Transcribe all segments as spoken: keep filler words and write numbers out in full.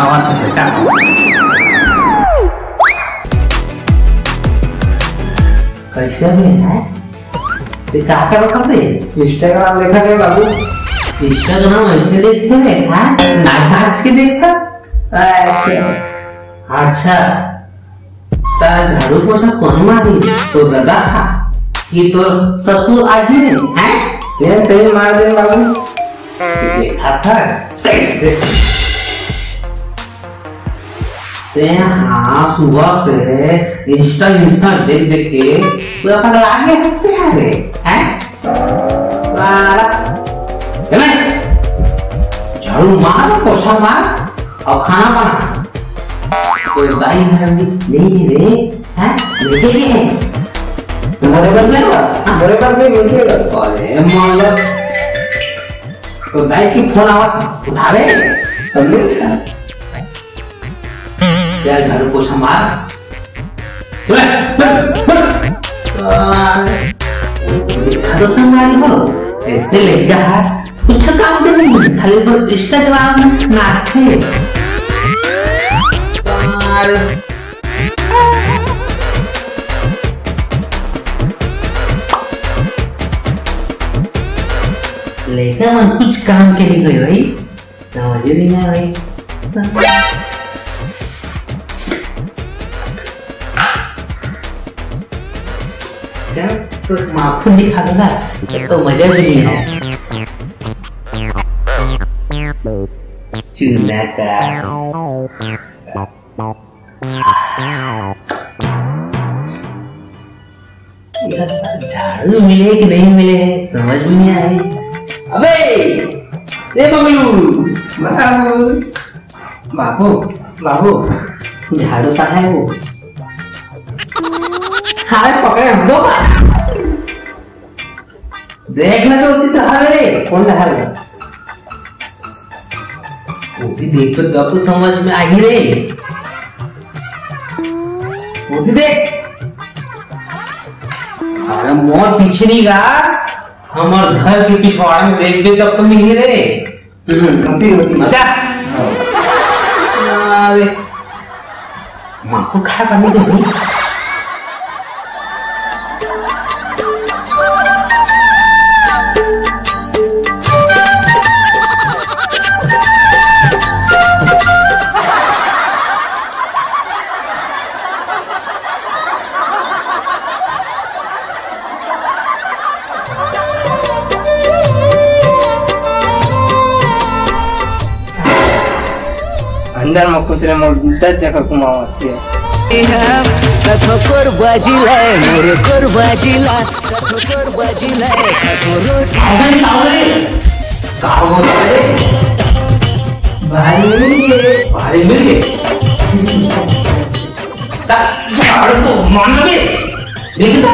आवाज से बेटा। कैसे बे, हैं? ये का करत हस बे? Instagram देखत हे बाबू। Instagram ऐसे देखथे रे, हाँ? नाक घास के देखत? अच्छा। अच्छा। त झाड़ू पोछा कोन मारी? तोर ददा हा? कि तोर ससुर आही रे, हैं? ये तेल मार दे बाबू। देखा था कैसे? ते हाँ, सुबह से Insta, Insta देख देख के पूरा पगला गया हंसते हैं रे, हैं? साला, ए भाई, झाड़ू मार, पोछा मार और खाना बना। तो दाई घर में नहीं है रे, हैं? लेके गए हैं। तुम्हारे बन गया? हाँ। अरे मान लो, तो दाई के फोन आवत, उठावे। तब नहीं उठा। चल झाड़ू पोछा मार। देखा तो संगवारी हो, ऐसे लइका हा कुछ काम के नहीं, खाली बस Instagram में नाचथे। अरे लइका मन कुछ काम के नहीं होय भाई, समझ में नहीं आय भाई। जब तो माखुन नहीं खाबे ना, तो मजा भी नहीं आय। चूना का। यार, झाड़ू मिले कि नहीं मिले, समझ में नहीं आय। अबे, ए बबलू, बाबू, बाबू, बाबू, झाड़ू कहाँ है वो? हाय, पकड़े हम दो। देख ना तो, ओती तो हर रे। कौन ला हर रे? ओती देख तो, तब तो समझ में आही रे। ओती देख। अरे मोर पीछे नहीं गा, हमर घर के पिछवाड़ा में देख दे तब तो मिली रे। हम्म, ओती, ओती। मजा। अरे। माखुन खाय बर नइ दे भाई। अंदर म खुसरे मोर दस जगह घुमावत हे। कथो कोर बाजी ले, मोर कोर बाजी ला, कथो कोर बाजी ले, कथो रोटी। भारी मिल गए, भारी मिल गए। ता झाड़ तो मान लगे। देखता।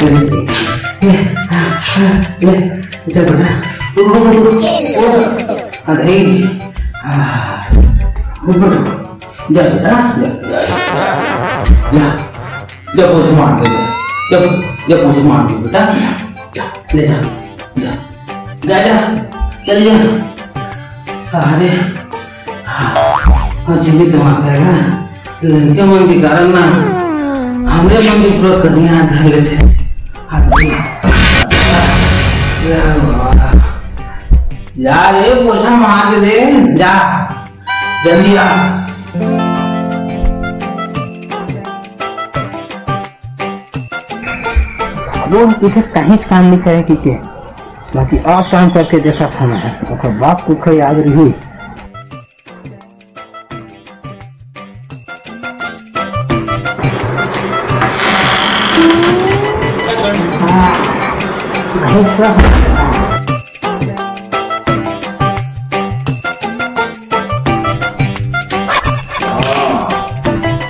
ले, ले, जा बेटा, उठ, उठ, उठ, उठ। अरे, आ, उठ बेटा, जा बेटा, जा, जा, जा, जा, पोछा मार दे, जा, जा, जा, पोछा मार दे बेटा, जा, ले जा, जा, जा, जा, चल जा, सारे। हाँ, अजीब ही तमाशा हे ना, लड़के मन के कारण ना, हमरे मन के पूरा कनिया धर लेथे। हाँ, या बाबा। यार, ये पोछा मार के दे, जा, जल्दी आ। वो इधर कहीं काम नहीं करे, ठीक है? बाकी आज काम करके देखत हन, ओकर बाप कुखा याद रही।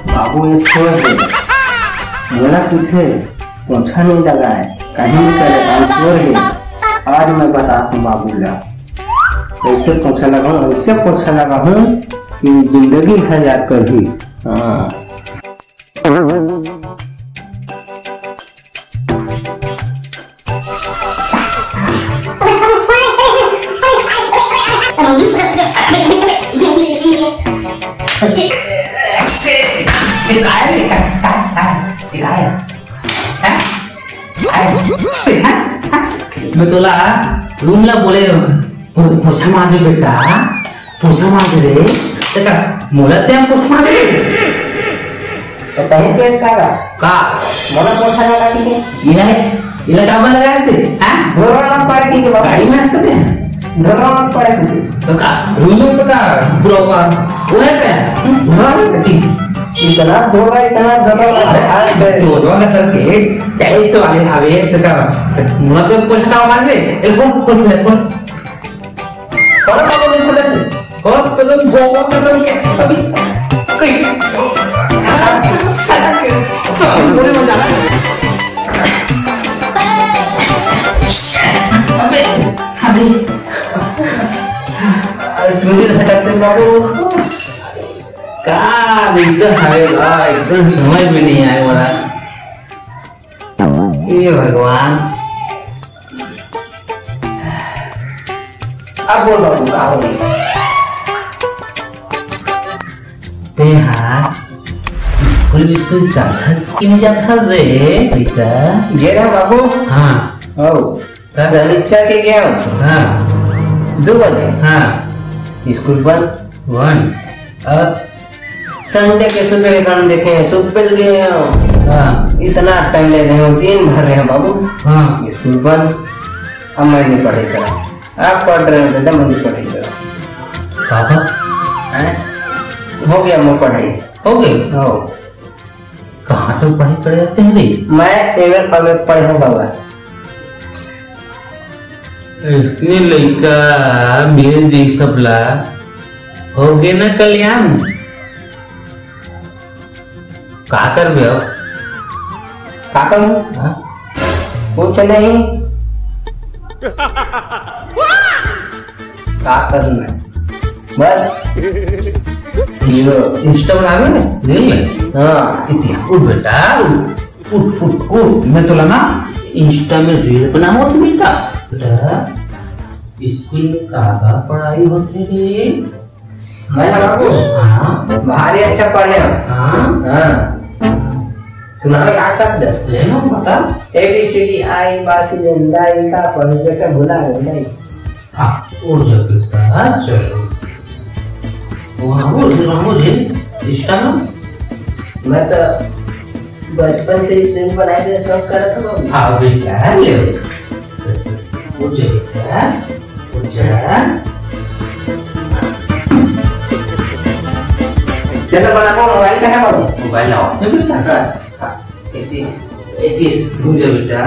बाबू ये सोए हे, मोला पीथे, पोछा नहीं लगाए, कहीं नहीं करे, काम चोर हे। आज मैं बताहूँ बाबू ला, ऐसे पोछा लगाहूँ, ऐसे पोछा लगाहूँ कि जिंदगी भर याद करही। हाँ। ये काय रे? काय, काय, काय? ये काय? हैं? काय? हैं? हैं? मैं तोला रूम ला बोले रहूं। पो-, पोछा मार दे बेटा, पोछा मार दे रे। देखा, मोला ते हम पोछा मार दे। तो कहीं केस का रहा? का? मोला पोछा लगा के। ये है, ये लगा बन लगा दे। हाँ? धोरा मत पड़े कि बाबा। गाड़ी में हंस के। धोरा मत पड़े कि। तो का? रूम में तो का? पूरा हुआ। वो है क्या? हम्म। धोरा में कटी। इतना धोरा, इतना धोरा। अरे, हाँ, बे। धोरा का करके, टैक्स वाले हवे, तो का? मोला तो पोछा मार दे। ए, फोन, फोन, फोन, फोन। कौन बाबू ने बोला तू? कौन कदम भोगा कदम के अभी कैसे? सड़क के तो हम बोले मजा आ रहा है। अबे, अबे। अरे, तू भी हटकते बाबू। का दिक्कत है भाई, एकदम समझ में नहीं आए वाला। हे भगवान। अब बोल बाबू, का हो गया? ते हा स्कूल विस्कूल जाथस कि नहीं जाथस रे बेटा? गे रहा बाबू। हाँ। ओ, का? शनिचर के गया हूँ। हाँ। दो बजे। हाँ। स्कूल बंद। बंद। अब संडे के सुबह के काम देखे हैं, सुबह गए हैं। हाँ। इतना टाइम ले रहे हो, दिन भर रहे हैं बाबू। हाँ। स्कूल बंद, अब मैं नहीं पढ़ाई करा। आप पढ़ रहे हो बेटा, मैं नहीं पढ़ाई करा। पापा? हैं? हो गया मैं पढ़ाई। हो गई? हो। कहाँ तक पढ़ाई करे जाते हैं रे? मैं एम ए पढ़े हूँ बाबा। इसने लइका बेच दे सबला, हो गए ना कल्याण। का करबे अब? का करूं? हाँ? कुछ नहीं। का करूं मैं? बस। ये Insta बनावे ना? नहीं है? हाँ। इतिया, उठ बेटा, उठ, उठ, उठ, उठ। मैं तोला ना Insta में reel बनावत बेटा। बेटा, स्कूल में का का पढ़ाई होथे रे? मैं ना बाबू, हाँ। भारी अच्छा पढ़े हो। हाँ। हाँ। सुनावे का शब्द? ले ना, बता। A B C D I बासी लेंदा, इनका पढ़े बेटा भुला गए नहीं। हाँ, वो जरूर था, चलो। वो हाँ, वो जरूर, वो जे, Insta में। मैं तो बचपन से ही reel बनाए थे, सब करत हो बाबू। हाँ, बेटा, ले। पूजा बेटा, पूजा। चलो बड़ा को मोबाइल कहाँ है बाबू? मोबाइल लाओ। ये बेटा। हाँ, हाँ, ऐसे, ऐसे घूम जा बेटा।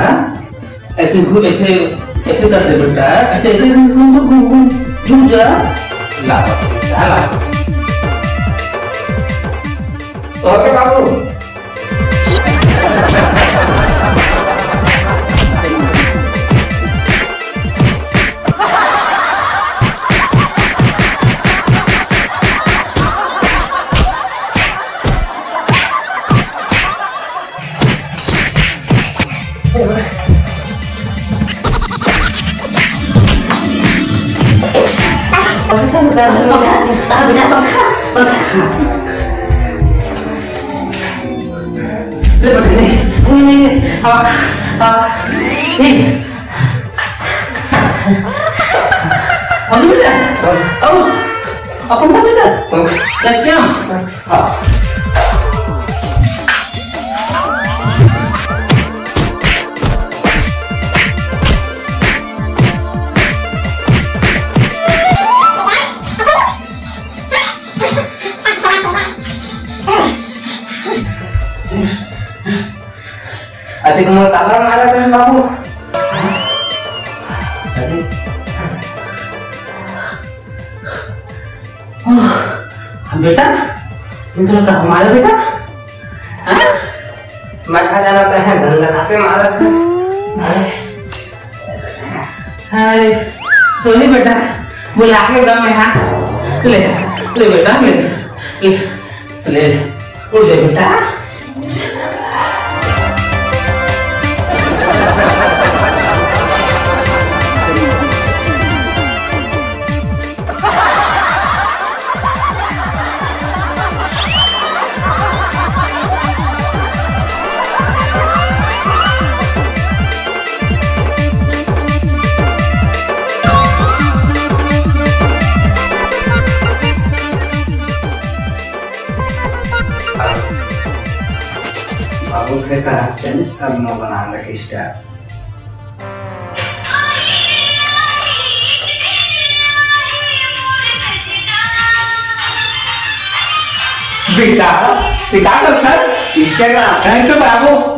ऐसे घूम, ऐसे, ऐसे कर दे बेटा। ऐसे, ऐसे, ऐसे घूम, घूम, घूम, घूम, घूम जा। ला, ला, ला। ओके बाबू। ले बेटा, ले, ले, ले, ले, आ, आ, ले। अभी बेटा, आओ, अपन का बेटा, क्या? आ। अरे, मोर काबर मारत हस बाबू? अरे। बेटा, इन सब का हमारा बेटा? हाँ? मैं खा जाना तो है, गंगा नाते मारत हस। अरे, सोनी बेटा, बुला के एकदम में, हाँ। ले, ले बेटा, ले, ले, ले, उठ जा बेटा। बाबू, फिर कहा, चलिस अब मैं बनाना किस्टा। बेटा, बेटा, कर सर। Instagram। नहीं तो बाबू।